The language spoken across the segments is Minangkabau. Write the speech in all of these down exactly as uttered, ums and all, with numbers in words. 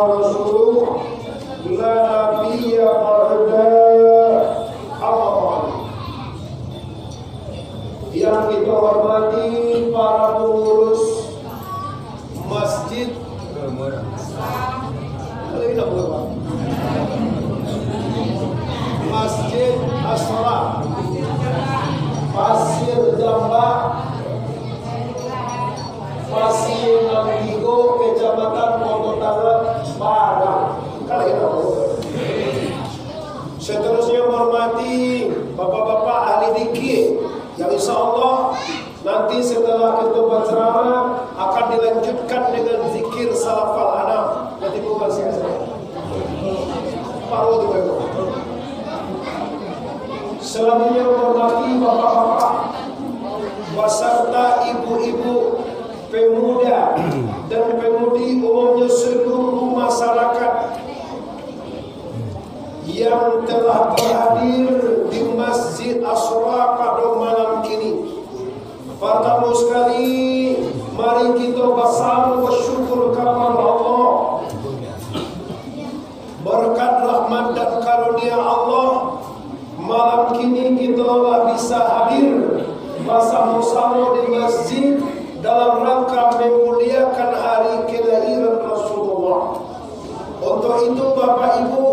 Rasul, la nabiyya ba'da. Amma ba'du. Yang kita hormati para pengurus Masjid, Masjid Ashraf, Pasir Jambak, Pasir Nan Tigo, Kecamatan Koto Tangan, Padang. Kalau itu. Seterusnya, menghormati bapak-bapak ahli fikih yang insya Allah nanti setelah kita berceramah akan dilanjutkan dengan zikir salafal anam. Nanti bukan sia-sia. Pak Wali, Pak Wali. Selanjutnya, menghormati bapak-bapak beserta ibu-ibu, pemuda dan pemudi, umumnya seluruh masyarakat yang telah berhadir di Masjid Ashraf pada malam kini. Partamo sakali, mari kito basamo basyukur kapado Allah. Berkat rahmat dan karunia Allah, malam kini kito lah bisa hadir basamo-samo di masjid dalam rangka memuliakan hari kelahiran Rasulullah. Untuk itu, Bapak Ibu,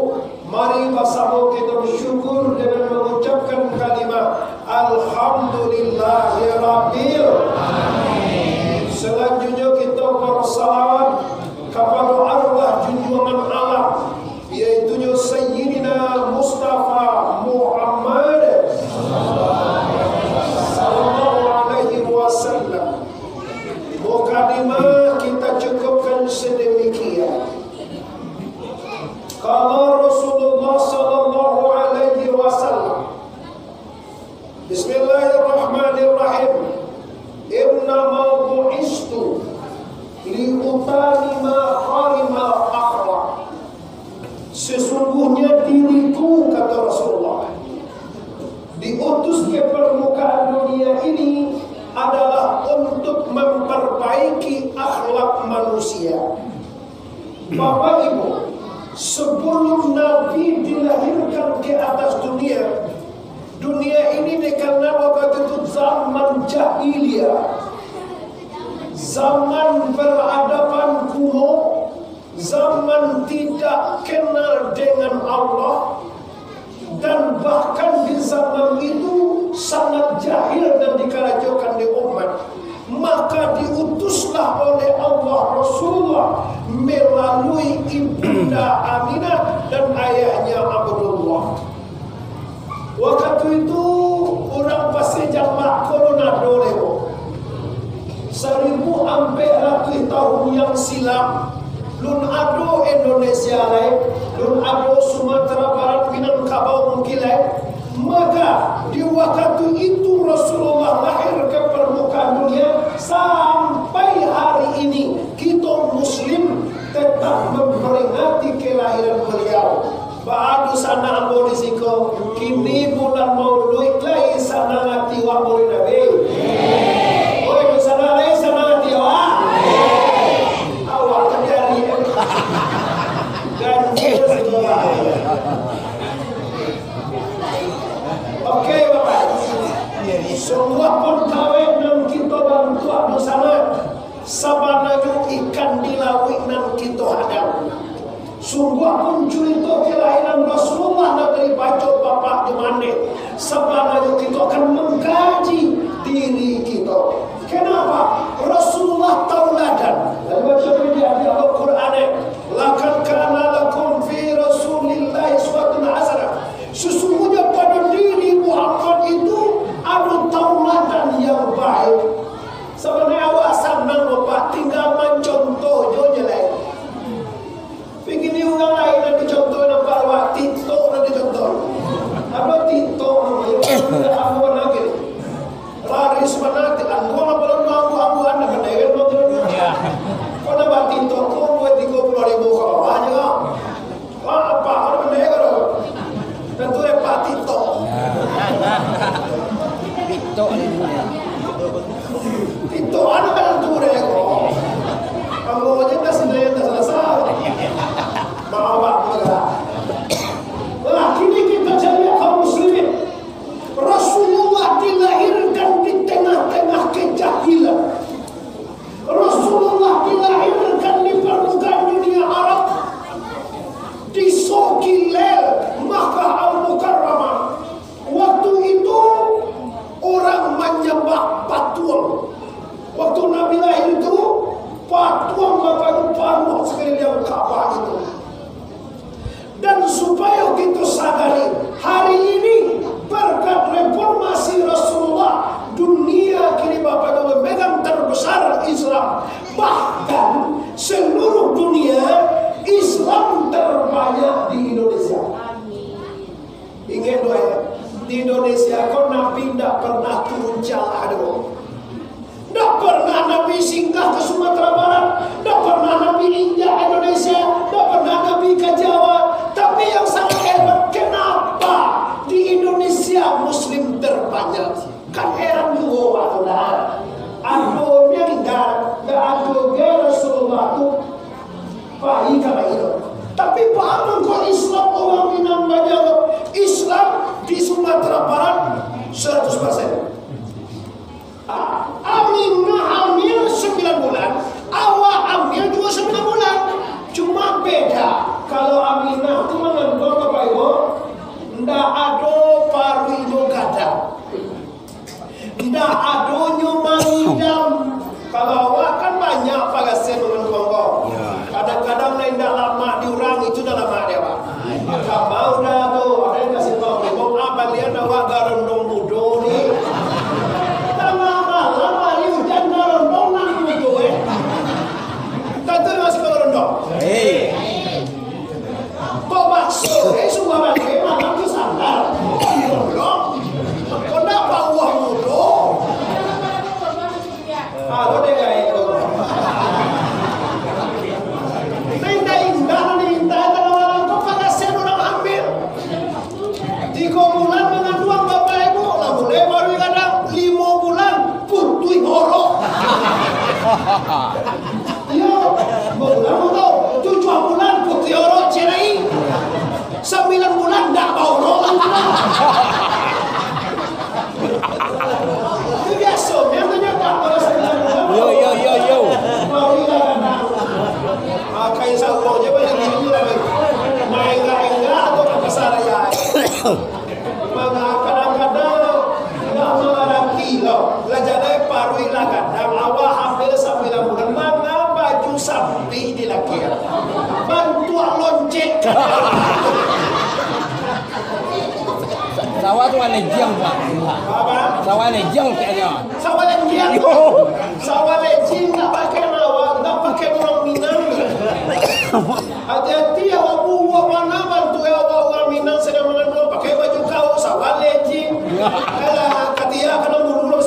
mari basamo kito basyukur dengan mangucapkan kalimah Alhamdulillahirabbil. Selanjutnya, kito bersalawat kapado arwah junjungan alam, yaitunyo Sayyidina Mustafa Muhammad sallallahu alaihi wasallam. Mukadimah kita cukupkan sedemikian. Qala Rasulullah sallallahu alaihi wasallam, Bismillahirrahmanirrahim. Innama bu'istu liutammima makarimal akhlak. Sesungguhnya diriku, kata Rasulullah, diutus ke permukaan dunia ini adalah untuk memperbaiki akhlak manusia. Bapak Ibu, sebelum Nabi dilahirkan ke atas dunia, dunia ini dikenal waktu itu zaman jahiliyah, zaman peradaban kuno, zaman tidak kenal dengan Allah, dan bahkan di zaman itu sangat jahil dan dikarajokan di umat. Maka diutuslah oleh Allah Rasulullah melalui Ibunda Aminah dan ayahnya Abdullah. Wakatu itu, urang Pasir Jambak ko alun ado lai, bo. Saribu ampek ratuih tahun yang silam, alun ado Indonesia lai, alun ado Sumatera Barat, Minangkabau mungkin lai. Maka, di wakatu itu Rasulullah lahir ke permukaan dunia, sampai hari ini, kito Muslim tetap memperingati kelahiran beliau. Baa dunsanak ambo di siko, kini bulan Maulud lai, sanang ati wak Maulud Nabi. Oi, dunsanak lai, sanang ati wak. Awak kan jari. Ganjil siko, Pak. Oke, Bapak. Sungguahpun kawek nan kito bantuak dunsanak. Sabananyo ikan di lauik nan kito hadang. Sungguahpun curito kelahiran Rasulullah nan ka dibaco Bapak di mande, sabananyo kito akan mangkaji diri kito. Kenapa? Rasulullah tauladan. Lalu baco di, di Al-Quran, eh, "Laqad kana lakum fi Rasulillahi uswatun hasanah." Sesungguhnya pada diri Muhammad itu ada tauladan yang baik. Sabananyo awak sanang, Bapak, tinggal mancontoh jo je lai. Pikini urang lain nan dicontoh, nampak awak TikTok nan dicontoh. Ado TikTok namonyo, ambo nan kini. Laris bana, ti-, ambo apo lalu ambo, ambo anda pandai kan, ambo tu. Kau nampak TikTok, kau buat tigo puluah ribu ka bawah je, kan? Wah, apa? Ada benda ya, kalau? Tentu ya, Pak TikTok. Ya. TikTok ni. TikTok, ada kan tu deh, kok. Kalau aja tak sengaja, tak salah-salah. Tapi paham kok Islam urang Minang banyak, Islam di Sumatera Barat seratus persen. Ah, Aminah hamil sembilan bulan, awak hamil juo sembilan bulan. Cuma beda, kalau Aminah tu mangandung, Bapak Ibu, ndak ado paruiknyo gadang. Ndak adonyo mangidam. Kalau awak kan banyak parasian mangandung ko. Ya. Kadang-kadang lah indak lamak di urang, itu dah lamak di awak. Kamau dah tu, ada yang kasih tahu, "Bang, ah, balian awak garondong mudo ni." Tangah malam hari ujan garondong nan mudo, eh. Tantu masih garondong. Hei. Kok bakso, eh, suah baliak, malam tu sandal. Kok ndak pauah mudo? Ah, lo deh, guys. Nah, indak-indak, nah, indak, tangah malam tu parasian urang hamil. Tigo bulan manganduang, Bapak Ibu, lah mulai baru gadang. Limo bulan, putuih orok. Iyo, baru lamo tu. Tujuah bulan, putuih orok, cerai. Sambilan bulan, ndak baorok lai pulang. Itu biaso, memang nyo tak, kalau sambilan bulan. Yo, yo, yo, yo. Baru lah gadang. Ah, kain sarung je, bali ni lah. Main enggak-enggak atau ke pasar raya. Manga kadang-kadang ndak mangarati lo. Lah jadi paruik lah gadang, awak hamil sambilan bulan. Manga baju sampik di laki. Bantuak loncek. Sa-, sawah tu warna jing, Pak. Apa? Sawah warna jing kayaknya. Sawah lejing. Yo. Sawah lejing ndak pakai mawar, ndak pakai urang Minang. Hati-hati awak buruak bana bantu awak urang Minang sadang manganduang pakai baju kauk sawah lejing. Alah, katia kanai bulu lo.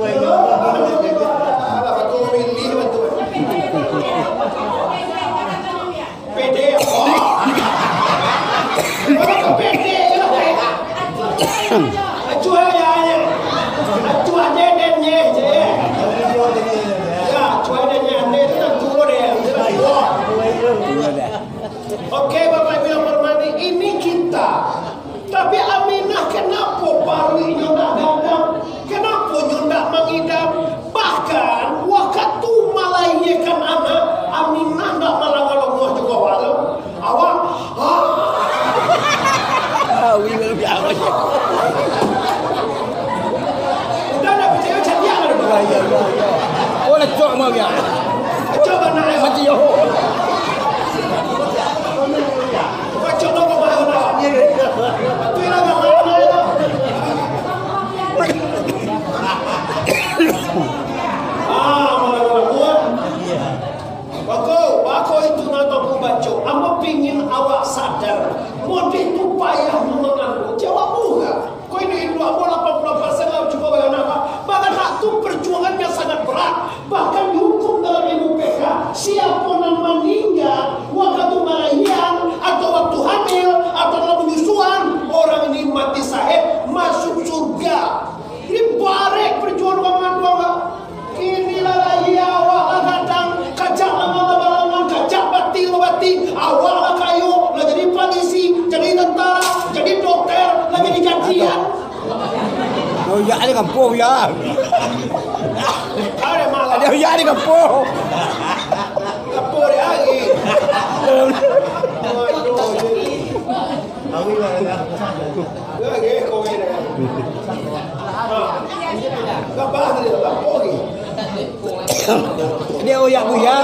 Alah, batua milih batua. Pede, oh. Pede je lah, eh. Acuah ya, ya. Acuah je, den, ye, je. Ya, acuah den, ye, ande tu tak turun, eh. Oke, Bapak Ibu yang hormati, ini kita. Tapi Aminah, kenapo paruiknyo ndak gadang? Kenapo nyo ndak mangidam? Bahkan, wakatu malahiakan anak, Aminah ndak malangah longoh juo, awak tu. Awak, ah. Ah, wi, wi, wi, wi. Udah ndak picayo, caliak lah. Ya, ya, ya, ya. Oh, lecok mah, ya. Lecok anak, ya. Mati, yo. Bako, bako itu nan ambo baco. Ambo pingin awak sadar, modeh tu payah mangandung. Jawab murah. Ko ini induak ambo lapan puluah persen lah cubo baranak, Pak. Baranak tu perjuangan yang sangat berat. Bahkan dihukum dalam ilmu fikah, siapo nan maningga wakatu malahian, atau waktu hamil, atau dalam penyusuan, orang ini mati syahid, masuk surga. Ini barek perjuangan urang manganduang, Pak. Kini lah lahia awak lah gadang, kajak lah manga balangan, kajak bati lah bati, awak lah kayo, lah jadi polisi, jadi tentara, jadi dokter, lah jadi jadian. Oh, ya, ada kampung, ya. Ada malah. Ada, ya, ada kampung. Kampung dia lagi. Aduh, jadi. Lagi, kau ini. Gabah tadi, gabah lagi. Dia oyak buya.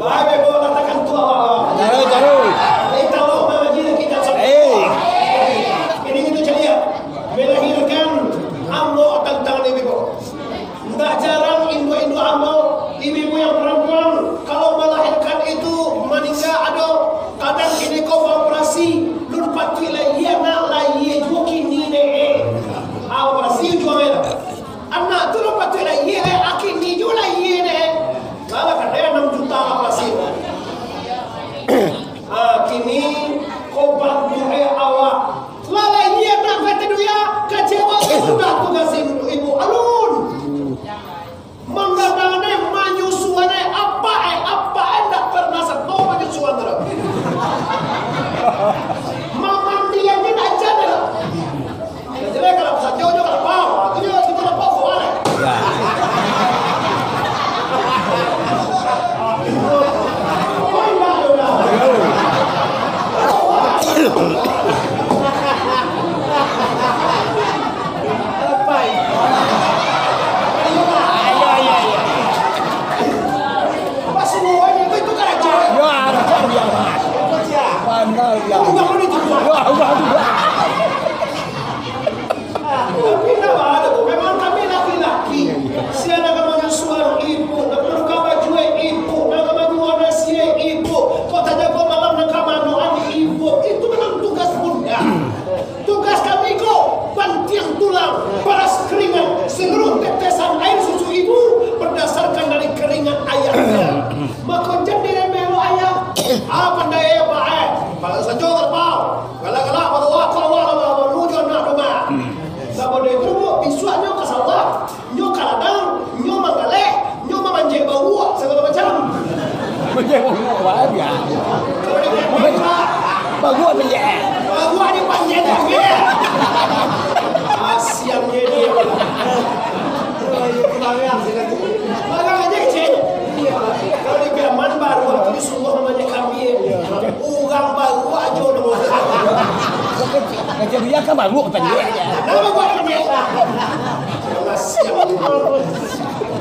Baik, baik, bawa katakan tu, Abang. Ya, taruh. Kita bawa mengaji dan kita sampai. Eh. Ini kita cari ya. Melahirkan ambo tantang ni, Bebo. Ndak jarang induak-induak ambo, ibu-ibu yang perempuan, kalau melahirkan itu maningga ado. Kadang kini ko baoperasi, lun patuik lahia nak, lahia juo kini ne. Ah, operasi juo lah. Anak tu lun patuik lahia, ah, kini juo lahia ne. Salah kan, eh, enam juta operasi. Gua pendek. Gua ni panjang juga. Asian dia ni. Barang aja kecil. Kalau di Piaman baru aku disuruh namanya kambing. Urang baru aja nama. Kecil dia kan baru pendek. Nama gua pendek? Asian.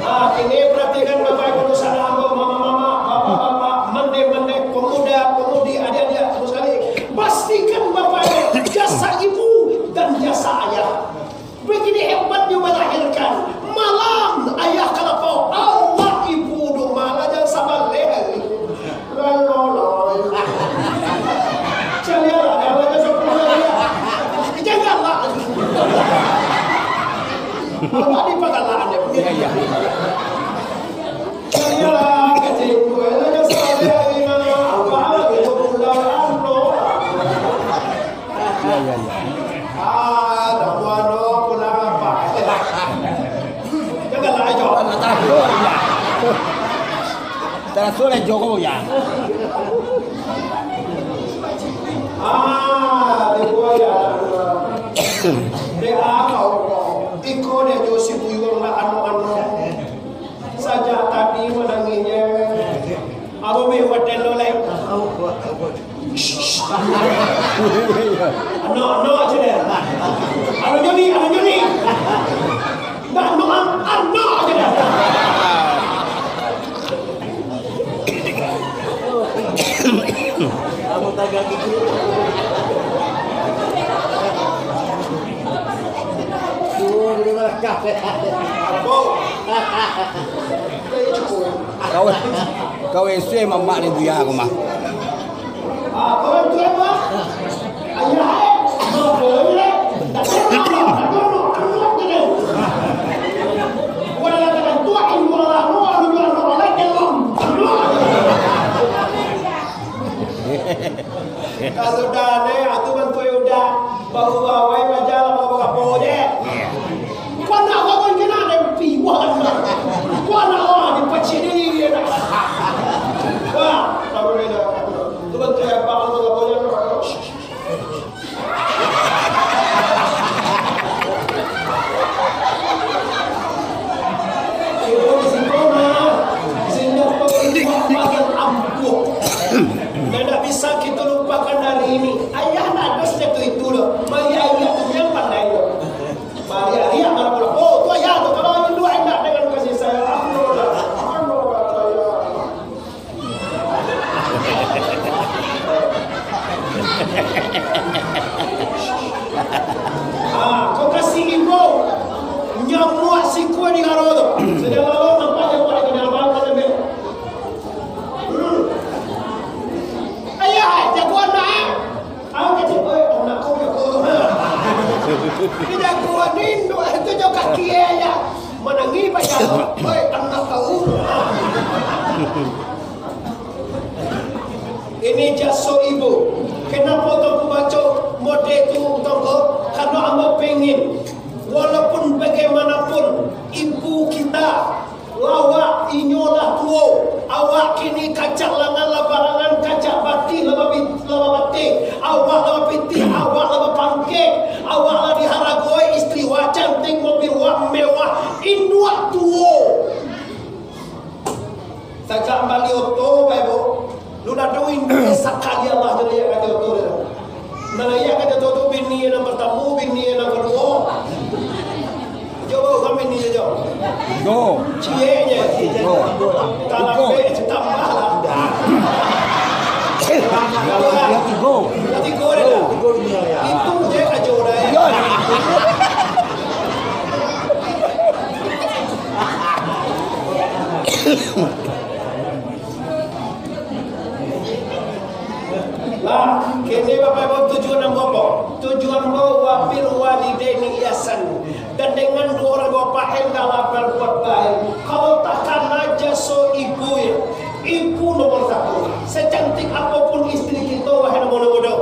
Ah, ini perhatikan Bapak Ibu saudara hamba, mama-mama, bapak-bapak, mande-mande, pemuda, pemudi, adik-adik, semua sekali. Pastikan Bapak Ibu, jasa ibu dan jasa ayah. Begini hebatnya melahirkan. Malam ayah kalapau, awak ibu dong malah jangan sabaleh. Lalu, lalu. Calialah, dah baca sepuluh ya. Janganlah. Awak di pangkalan dia. Iya, iya. Calialah, kecil gue, lah, jangan salah dia, ini nama apa, gitu, pulang, anu. Iya, iya, iya. Ah, dah buano, pulang apa? Janganlah, ayo. Taraso lah Jogo ya. Ah, di gua ya. Dek apa kau? Iko dek jo si Buyuang lah anu-anu. Sajak tadi manangihnyo. Apa meh hotel lo lai? Anak-anak je deh. Anu Joni, anu Joni. Dah, anu, anu je deh. Kau, kau esok mamak ni buya aku mah. Kalau dah aneh, atu bantuak udah. Baru bawai bajalan, baru bakapo je. Kau nak bawa kena ada piwah kan? Kau nak, wah, dipacik diri dia nak. Wah, baru dia dah. Tu bantuak apa, baru bakapo je. Ibu di siko mah, sehingga kau itu makan ampuh. Dan tak bisa kita lupakan hari ini. Ayah nak ada sejak itu doh. Mari ayah tu yang pandai doh. Mari ayah malah pulang. Oh, tu ayah tu kalau rindu enak dengan kasih sayang. Alhamdulillah. Alhamdulillah, ayah. Ah, kau kasih imbau. Nyamuak sikua di garo tu. Sudah lalu nampak nyamuak di garo tu. Hmm. Ayah, jagoan dah, eh. Aku kecil, oi, anak kau jago. Dia jagoan ni, induk itu jo kaki aja. Manangih pacah. Oi, anak kau. Ini jaso ibu. Kenapo tu aku baco mode tu, tongko? Karena ambo pengen, walaupun bagaimanapun, ibu kita, lawak inyo lah tuo, awak kini kacak langan lah barangan, kacak batih lah babi-, lah babatih, awak lah bapitih, awak lah bapangkek, awak lah diharagoi, istri wak cantik, mobil wak mewah, induak tuo. Sajak bali oto bae, Bo. Lu ndak tahu induak sakali Allah tu, dia kata oto dia. Nah, iya kata oto tu, bini yang pertama, bini yang kedua. Coba kami ni je. Go. Cieknya. Go. Tambah lah. Go. Tigo dia dah. Itu je aja udah ya. Yo. Nah, kini Bapak Ibu, tujuan ambo apo? Tujuan ambo wa bil walidaini ihsan. Dan dengan dua orang bapak hendaklah berbuat baik. Kalau takana jaso ibu, ya, ibu nomor satu. Secantik apapun istri kita, wahai nomor-nomor dua.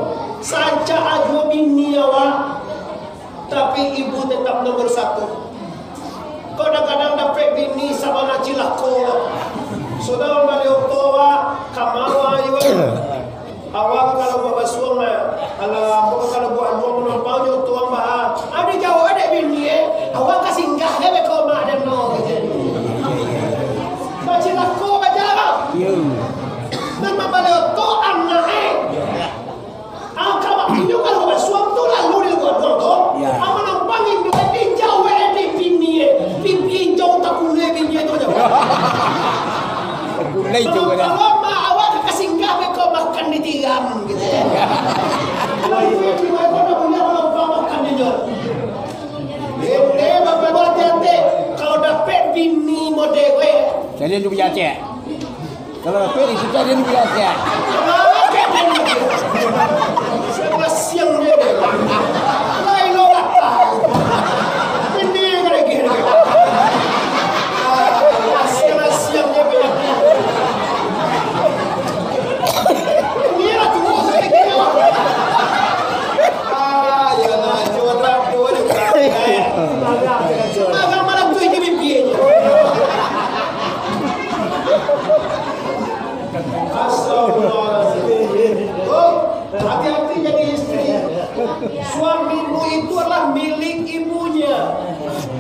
Sancak ajo bini awak, tapi ibu tetap nomor satu. Kadang-kadang dapek bini sabana cilako. Sudah mambali oto awak, kamawa juga. Awak kalau babasuang, nah, Lai tu. Kalau, kalau mak awak ka singgah, beko makan di tiram, gitu, ya. Kalau itu, itu, itu, nak punya, kalau makan di tiram. Ente, bapak, hati-hati. Kalau dapek bini model gue. Jadi, dia punya cek. Kalau dapek, dia suka, dia punya cek. Siapa siang dia? Lain orang. Ini lagi. Siapa siang dia? Ini lah tu. Ah, ya lah, coba doa dulu. Malam-malam tu ini mimpi. Astagfirullahaladzim. Oh, hati-hati jadi istri. Suamimu itu adalah milik ibunya.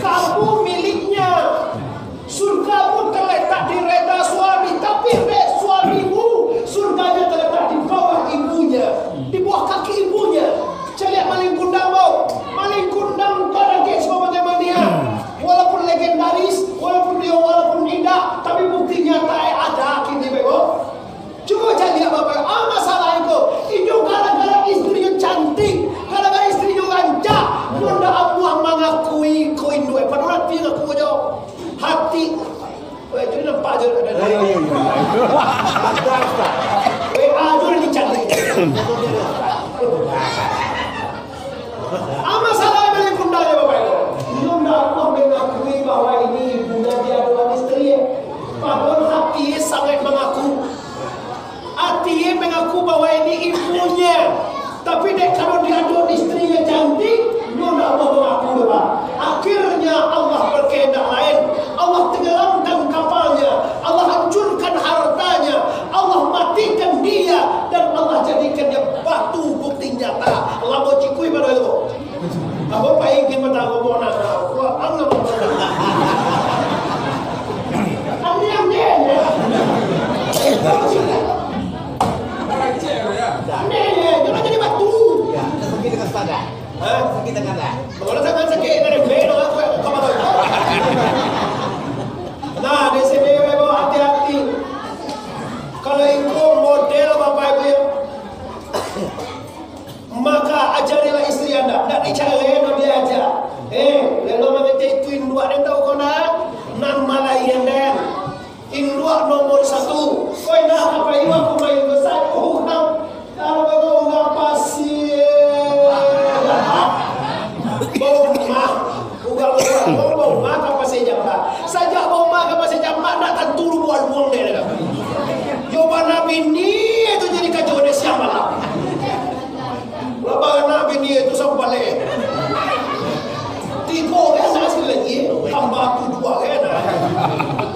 Kamu miliknya. Surgamu terletak di reda suami, tapi re-, suamimu, surganya terletak di bawah ibunya, di bawah kaki ibunya. Caliak Malin Kundang, bau. Malin Kundang barangkek suko mania-mania. Walaupun legendaris, walaupun dia, walaupun indak, tapi bukti nyata, eh, ada kini, bau. Cubo caliak, Bapak. Ah, masalah itu. Inyo gara-gara istrinyo cantik, gara-gara istrinyo rancak, nyo ndak amuah mangakui ko induak. Padahal ati ngaku ajo. Hati. Weh, jadi nampak ajo ada. Iyo, iyo, iyo, iyo. Weh, ajo lah dicari. Ah, masalah Malin Kundang, ya, Bapak Ibu. Inyo ndak amuah mangakui bahwa ini ibunya di hadapan istri. Padahal hati sangat mangaku. Atie mangaku bahwa ini ibunya, tapi dek karano di hadapan istrinyo cantik, nyo ndak mau mangaku doh, Pak. Akhirnya Allah berkehendak lain. Allah tenggelamkan kapalnya, Allah hancurkan hartanya, Allah matikan dia, dan Allah jadikan dia batu bukti nyata. Lamo cikui pado itu. Apo pai ka mata aku, nak, aku angah. Aneh-aneh, ya. Aneh, ya. Jangan jadi batu. Ya, sakit dengan sadar. Hah? Sakit dengan sadar. Kalau sakit, sakit, dari beno aku, kamu tahu. Nah, di sini memang hati-hati. Kalau ikut model Bapak Ibu, ya. Maka ajarilah istri anda, ndak dicarai, ndak diaja. Eh, lalu mangecek itu induak den tahu ko nak? Nan malaian den. Induak nomor satu. Koi nak apa iwa ko main besar? Oh, urang. Kalau bagai urang pasir. Bau mah. Urang, urang, urang, bau mah ka Pasir Jambak. Sajak bau mah ka Pasir Jambak, ndak tantu lubuak luang den dah. Yo bana bini tu jadi kacau dek siang malam. Lah bana bini tu sambaleh. Tigo urang salah sakali lai, tambah tu duo urang dah.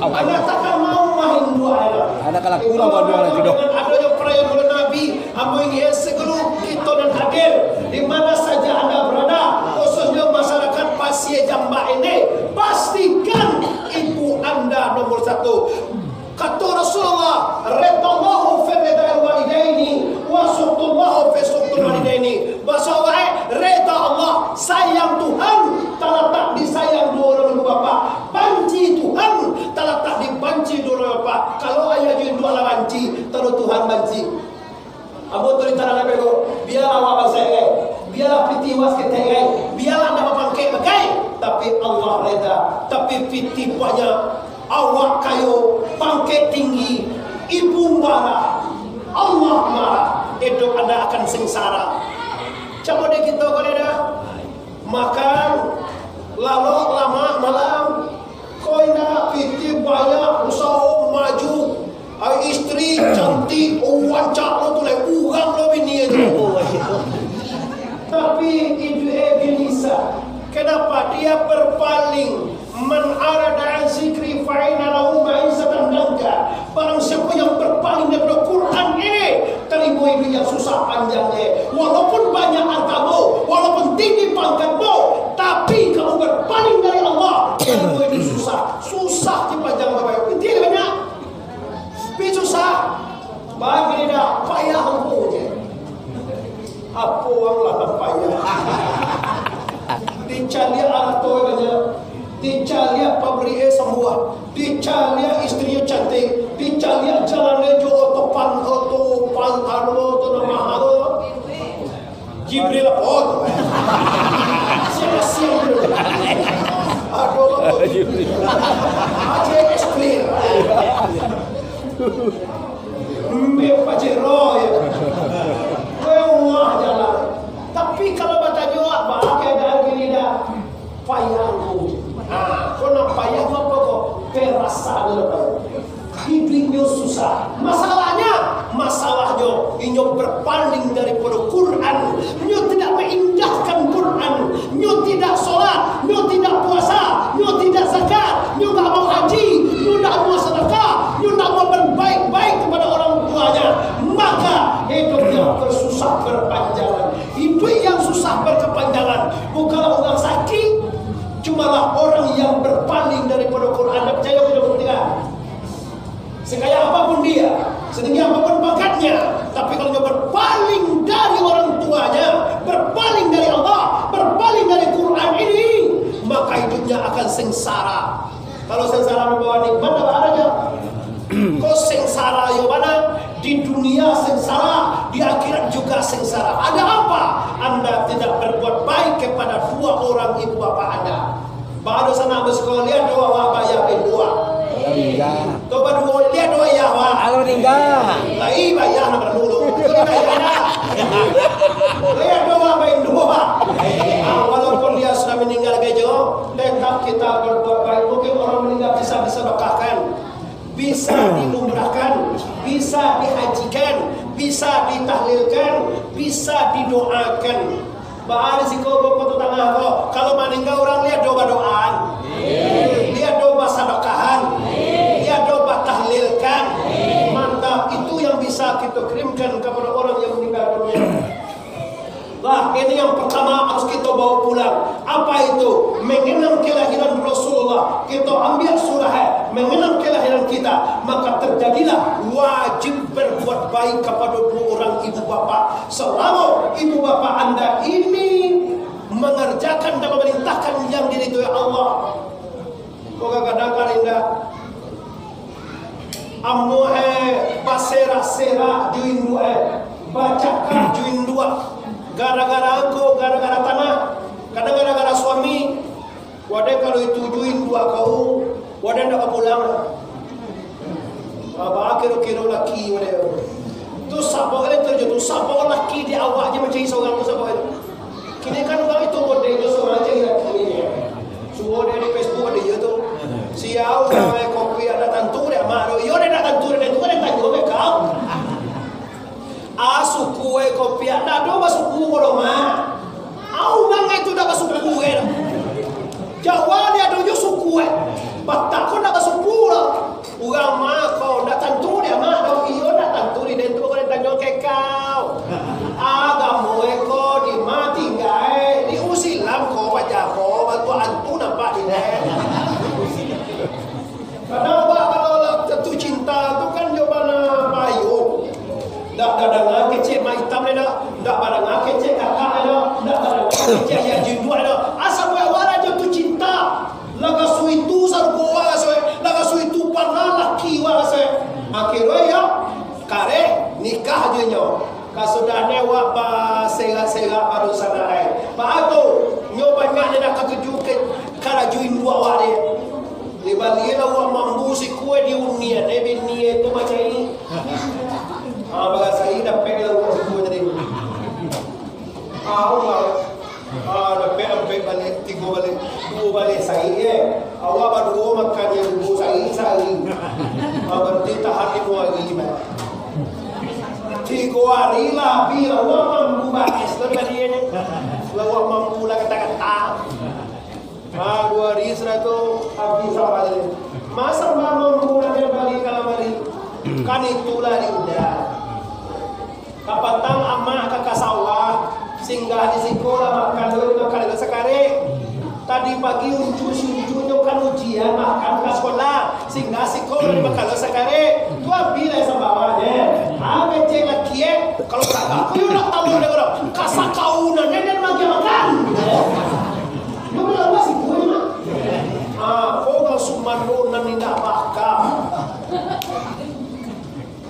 Anak takkan mau main duo urang. Anak kalah kurang baduo lah jodoh. Dengan adonyo parayaan bulan Nabi, ambo ingin segelo kito nan hadir, di mana saja anda berada, khususnya masyarakat Pasir Jambak ini, pastikan ibu anda nomor satu. Kato Rasulullah, "Ridallahu fi ridal walidaini, wa sukhtullahu fi sukhtil walidaini." Bahaso awak, eh, reda Allah, sayang Tuhan talatak di sayang duo urang ibu bapak. Banci Tuhan talatak di banci duo urang bapak. Kalau ayah jo induak lah banci, tando Tuhan banci. Ambo tu ditanam beko, bialah awak bansaik gai, bialah pitih awak saketek gai, bialah ndak bapangkek bagai, tapi Allah reda, tapi pitih banyak, awak kayo, pangkek tinggi, ibu marah, Allah marah, iduik anda akan sengsara. Cako dek kito ko lai dah, makan, lalok, lamak, malam. Ko indak, pitih banyak, usaho maju. Ai, istri cantik, oh, rancak lo tu lai, urang lo bini tu. Tapi iduik e bisa. Kenapa? Dia berpaling. "Man arada an zikri fa inna lahu ma'isyatan danka." Barang siapa yang berpaling daripada Quran ini, tarimo iduik yang susah panjang, eh. Walaupun banyak hartamu, walaupun tinggi pangkatmu, tapi kamu berpaling dari Allah, tarimo iduik susah. Susah di panjang, Bapak Ibu. Intinya banyak. Tapi susah. Bagi dia payah ampuh je. Apo urang lah payah. Dicaliak arato banyak. Dicaliak pabrik e sambuah, dicaliak istrinyo cantik, dicaliak jalan e jo oto pan-, oto pan-, anu tu nan mahal tu. Jibril apo tu? Siapa siang tu? Aduh, apo tu? Jibril. Aje es krim. Mbek Pajero, ya. Mewah jalan. Tapi kalau batanyo, apa keadaan kini dah? Payah tu. Nah, kok nak payah tu apa kok? Perasaan lo payah. Hiduiknyo susah. Masalahnya, masalahnya inyo berpaling daripada Quran. Nyo tidak meindahkan Quran. Nyo tidak sholat. Nyo tidak puasa. Nyo tidak zakat. Nyo nggak mau haji. Nyo nggak mau sedekah. Nyo nggak mau berbaik-baik kepada orang tuanya. Maka hidupnya bersusah berpanjangan. Hidup yang susah berkepanjangan bukanlah orang sakit, cumalah orang yang berpaling daripada Quran. Anda percaya, tidak percaya? Sekaya apapun dia, setinggi apapun pangkatnya, tapi kalau dia berpaling dari orang tuanya, berpaling dari Allah, berpaling dari Quran ini, maka hidupnya akan sengsara. Kalau sengsara membawa nikmat, apa adanya? Kok sengsara yo bana? Di dunia sengsara, di akhirat juga sengsara. Ada apa? Anda tidak berbuat baik kepada dua orang ibu bapak Anda. Bado sanak basiko, liek doh awak bayah bendua. Alhamdulillah. Coba duo, liek doh ayah awak. Alhamdulillah. Lai bayah nak dulu. Itu ni bayah dah. Liek doh awak bendua. Ah, walaupun dia sudah meninggal gereja, tetap kita berbuat baik. Mungkin orang meninggal bisa disedekahkan, bisa diumrahkan, bisa dihajikan, bisa ditahlilkan, bisa didoakan. Baa di siko ko Kota Tangah ko, kalau maningga urang liek doh badoaan, liek doh basadakahan, liek doh batahlilkan. Mantap, itu yang bisa kita kirimkan kepada orang yang meninggal dunia. Lah, ini yang pertama harus kita bawa pulang. Apa itu? Mengenang kelahiran Rasulullah. Kita ambil surah, eh, mengenang kelahiran kita. Maka terjadilah wajib berbuat baik kepada dua orang ibu bapa. Selama ibu bapa anda ini mengerjakan dan memerintahkan yang diridhoi Allah. Kok kadang-kadang indak. Amuah, eh, baserak-serak jo induak, eh, bacakak jo induak, gara-gara angko, gara-gara tanah, kadang gara-gara suami. Wadai kalau itu jo induak kau, wadai ndak ka pulang. Apa kiro-kiro laki wadai. Tu sabab le terjo tu, sabab laki di awak je mancari sorang tu sabab le. Kini kan urang itu modelnyo surang cari laki. Suo dek di Facebook ado iyo tu. Sia urang e kopi dak tantu dek mak do. Iyo dek dak tantu dek tu kan tanyo dek kau. Ah, suku e kopi dak ado basuku ko do mak. Au urang e tu dak basuku e. Jawa ni ado jo suku e. Batak ko dak basuku lah. Urang ma ko, ndak tantu dek ma do, iyo ndak tantu di den tu, kok den tanyo ka kau. Agamo e ko di ma tingga e, di Usilam ko, paja ko, bantuak antu nampak di den. Kadang awak kalau lah jatuh cinta tu kan jo bana bayo. Ndak badanga kecek mak itam dek ndak, ndak badanga kecek kakak dek ndak, ndak badanga kecek ayah jinduk dek ndak. Asa buek awak lah jatuh cinta. Lagasu itu sarupo wak raso e, lagasu itu panah laki wak raso e. Akhirnyo iyo, kareh, nikah jo inyo. Kasudahnyo wak baserak-serak badosa darai. Baa tu, nyo banyak nan katuju ka, ka laju induak wak dek. Dibalilah wak mambu sikua di unian, eh, bini e tu macam ini. Ah, barasai dapek lah wak sikua tadi. Ah, wak. Ah, dapek ampek baleh, tigo baleh, duo baleh saik, eh. Awak baduo makan yang duo saik sahari. Ah, berarti tahan limo hari, bah. Tigo hari lah, bi awak mambu bakis tu tadi, eh. Lah awak mambu lah kata-kata. Ah, duo hari sudah tu habis awak tadi. Masa mambu nak bali ka lamari? Kan itulah di udah. Kapatang amak ka, ka sawah, singgah di siko lah makan dulu, makan dulu sakarek. Tadi pagi uncu si uncu nyo kan ujian, makan ka sekolah, singgah siko lah makan dulu sakarek. Tu abih lah sambawah nyo. Ah, kecek laki e, kalau kata aku yo nak tahu dek urang, ka sakaunan e den magiah makan. Yo lah siko ni mah. Pakam.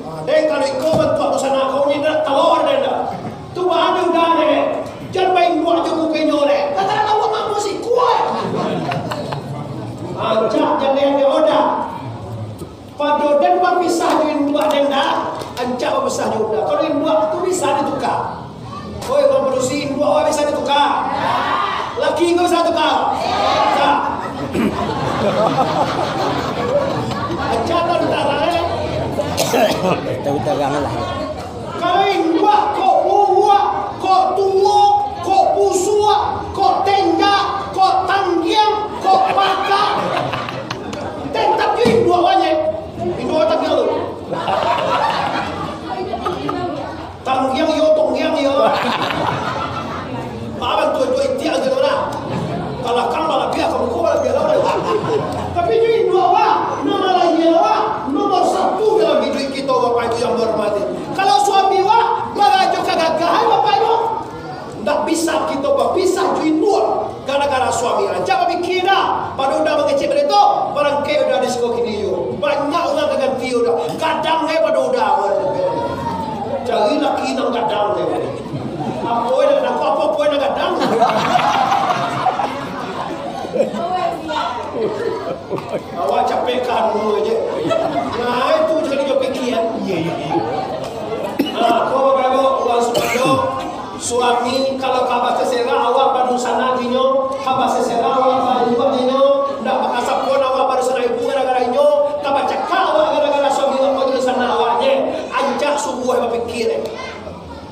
Ah, dek, kalau iko bantuak tu sanak kau ni, ndak tahu ada ndak? Tu bahan udah dek. Jan bainduak jo kukenyo dek. Kata lawan mampu si kuat. Ancak jan dek udah. Pado den bapisah jo induak den dah, ancak bapisah jo udah. Kalau induak tu bisa dituka. Oi, urang padusi, induak awak bisa dituka? Laki ko bisa tuka? Bisa. Aja tantara, eh. Tahu tarang lah. Kalau induak kok buruak, kok tuo, kok busuak, kok tenjak, kok tanggiang, kok pakak, tetap jo induak wanyek. Induak tanggiang tu. Tanggiang iyo, tonggiang iyo. Aban tu, tu itiak aja tu lah. Kalakang balabiah, kamuko balabiah lah. Tapi jo induak awak, nan malahia awak, nomor satu dalam iduik kito, Bapak Ibu yang bahormati. Kalau suami awak, barajo kagagahan, Bapak Ibu. Ndak bisa kito bapisah jo induak gara-gara suami. Aja bapikia dah, pado udah mangecek baliak tu, barangkek udah di siko kini yo. Banyak urang ka ganti udah. Gadang eh pado udah. Cari laki nan gadang eh. Apo eh nan, apo, apo, apo eh nan gadang. Awak capek kanu aja. Nah, itu jadi jo pikiran. Iya, iya, iya. Nah, apo, Bapak Ibu, urang supayo suami, kalau ka basasera, awak badunsanak jo inyo, ka basasera, awak bainduak jo inyo, ndak bakasapoan awak badunsanak ibu gara-gara inyo, ka bacakak awak gara-gara suami awak ko jo dunsanak awak, nyo ancak subuah bapikia.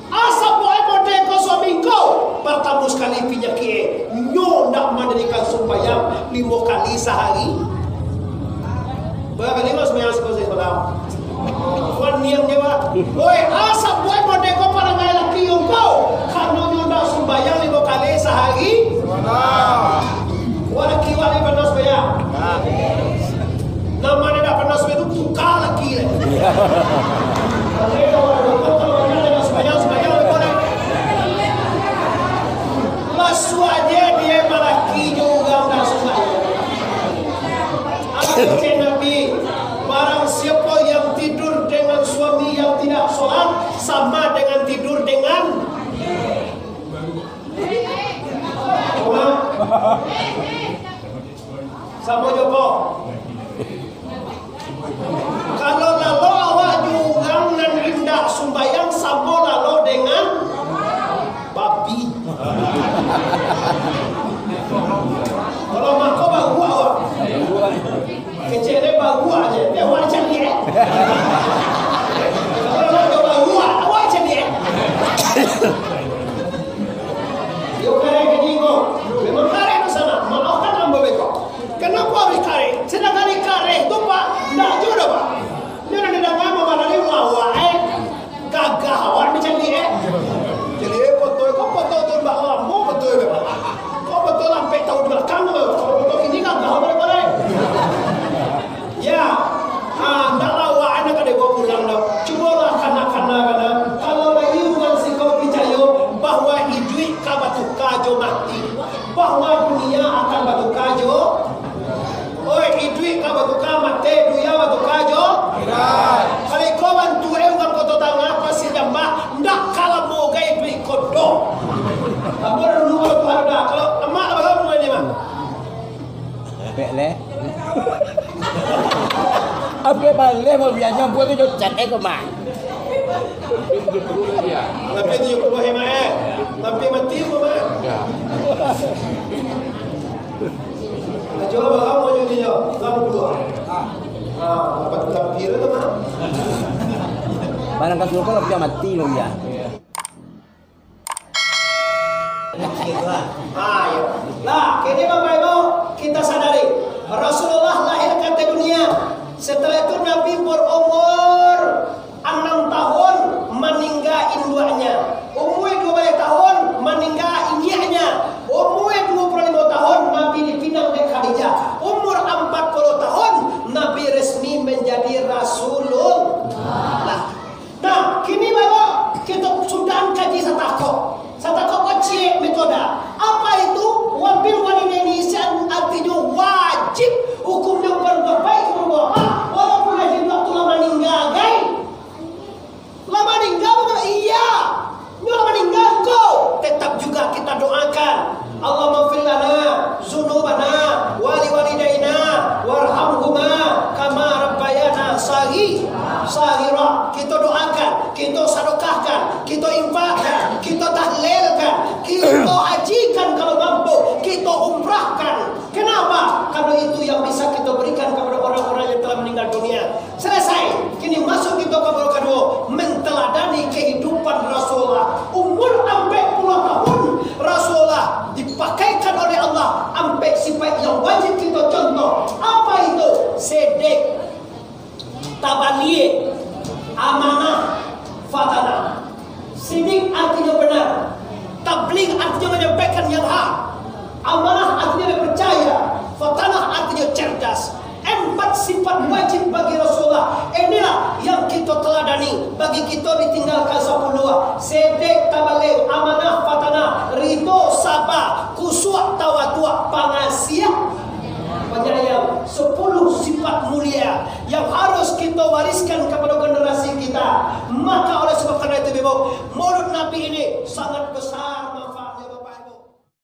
Asa buek model ko suami ko, partamo sakali panyakik, nyo ndak mandirikan sumbayang limo kali sahari. Bara kali ko sumbayang siko siko lah? Wan niang nyo, Pak. Oi, asa buek model ko parangai laki ko, karano nyo ndak sumbayang limo kali sahari. Wah, laki wak ni pernah sumbayang? Nan ma nan indak pernah sumbayang tu, tuka laki lai. Kalau indak sumbayang, sumbayang lai. Masuak je dia malaki jo urang nan sumbayang. Apo kecek Nabi? Barang siapo yang tidur dengan suami yang tidak solat, sama dengan tidur dengan Samo jo ko. Kalau lalok awak jo urang nan indak sumbayang, samo lalok dengan babi. Kalau mako baruak awak. Kecek dek baruak je, dek awak caliak, eh. Kalau lalok jo baruak, awak caliak, eh. Yo kareh ka jingok. Memang kareh tu sanak. Maafkan ambo beko. Kenapa harus kareh? Sedangkan di kareh tu, Pak, ndak juo doh, Pak. Nyo nan didanga mamalari lawak, eh. Gagah awak ni caliak, eh. Jadi, eh, foto, kok foto tu ndak lamo betul, Pak. Kok foto lampek tahun belakang tu, Pak. Kalau foto kini gagah awak ni, Pak, eh. Ya, ha, ndak lawak anak ka dibawa pulang doh. Cubolah kana-kana, kana. Kalau lai urang siko picayo bahwa iduik ka batuka jo mati, bahwa dunia akan batuka jo, oi, iduik ka batuka, mati, dunia batuka jo. Kalau iko bantu eh urang Koto Tangah, Pasir Jambak, ndak ka lamo gai iduik ko doh. Ambo dulu kalau Tuhan udah, kalau amak abang ni mah. Capek leh. Apo baleh mau biasanya buat tu jo cat eh ko mah. Tapi tujuh puluh ya, Mak, eh. Tapi mati ko, Mak. Ya. Ajo lah, Mak, mau jadi ya. Enam puluh. Ah, dapat tampil tu, Mak. Barang ka suruh ko lah, dia mati lo ya. Ah, iyo. Nah, kini Bapak Ibu, kita sadari, Rasulullah lahir ka dunia. Setelah itu Nabi berumur anam tahun, maningga induaknya. Umur dua baleh tahun, maningga inyiaknya. Umur dua puluh lima tahun, Nabi dipinang dek Khadijah. Umur empat puluh tahun, Nabi resmi menjadi Rasulullah. Nah, kini baru kito sudah kaji satako. Satako ko ciek metode. Apa itu? Wabil walidaini ihsan, artinyo wajib hukumnyo berbuat baik kepada kedua Sahira, kito doakan, kito sadakahkan, kito infakkan, kito tahlilkan, kito hajikan kalau mampu, kito umrahkan. Kenapa? Karena itu yang bisa kito berikan kepada orang-orang yang telah meninggal dunia. Selesai. Kini masuk kito ka baru kaduo, menteladani kehidupan Rasulullah. Umur ampek puluah tahun, Rasulullah dipakaikan oleh Allah ampek sifat yang wajib kito contoh. Apa itu? Sedek, tabalie, amanah, fatanah. Sidik artinyo benar, tablig artinyo manyampaikan yang hak, amanah artinyo dipercaya, fatanah artinyo cerdas. Empat sifat wajib bagi Rasulullah. Inilah yang kito teladani. Bagi kito ditinggalkan sapuluah. Sedek, tabalie, amanah, fatanah, ridho, saba, khusyuk, tawaduk, pangasiah, penyayang. Sepuluh sifat mulia yang harus kito wariskan kepada generasi kita. Maka oleh sebab karena itu, Ibu, Maulud Nabi ini sangat besar.